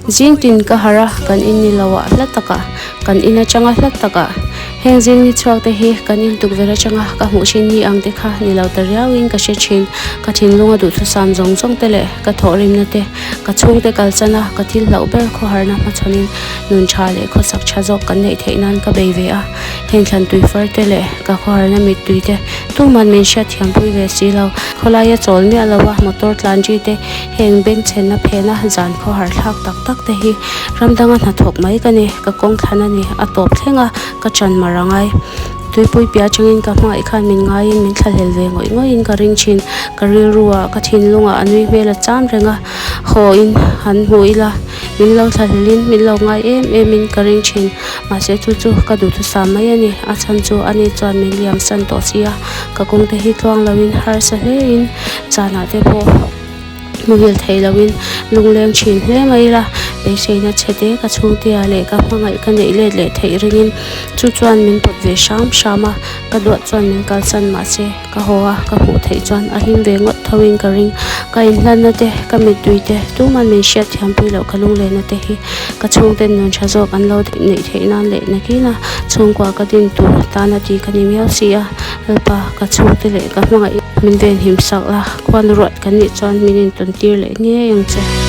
Zing tin ka harh a, kan in ni lo ah hla takah, kan in atanga hla takah heng zing ni chhuak te hi kan in tukverh atanga ka hmuh thin ni ang te kha ni lo ta riau in ka hre thin. Ka thinlung a duhthusam zawng zawng te leh ka thawhrimna te, ka chhungte kalsan a, ka thil hlauh ber khawharna hmachhawn in nun tha leh khawsak tha zawk kan neih theih nan ka bei ve a. Heng thlan tui far te leh ka khawharna mittui te tuman min hriat thiam pui ve si lo. Khawlaia chawl miah lo a motor tlan ri te heng bengchhenna phena zan khawhar thlak tak tak te hi ram danga hnathawk mai ka ni, ka kawng thlan a ni, a tawp thleng a ka chan mar a ngai. Tuipui piah atangin ka hmangaih khan min ngaiin min thlahlel ve ngawih ngawih in ka ring thin. Ka rilru ah ka thinlung ah a nui hmel a cham reng a, haw in han hmu ila min lo thlahlelin min lo ngai em em in ka ring thin. Mahse chu chu ka duhthusam mai a ni, a chhan chu ani chuan min liam san tawh si a, ka kawng te hi tluang lo in harsa hle in zanah te pawh muhil theih lo in lungleng thin hle mai ila, beiseina chhe te ka chhungtea leh ka hmangaih ka neih let leh theih ringin chu chuan min pawt ve hram hram a, ka duat chuan min kalsan mahse ka haw a, ka hmuh theih chuan a hlim ve ngawt tho in ka ring, ka inhlanna te ka mittui te tuman min hriat thiam pui loh ka lunglenna te hi ka chhungten nun tha zawk an lo neih theih nan leh nakin a chhungkua ka din tur tana ti ka ni miau si a. Lalpa, ka chhungte leh ka hmangaih min venhim sak la, khuan ruat kan nih chuan min intawn tir leh ngei ang che.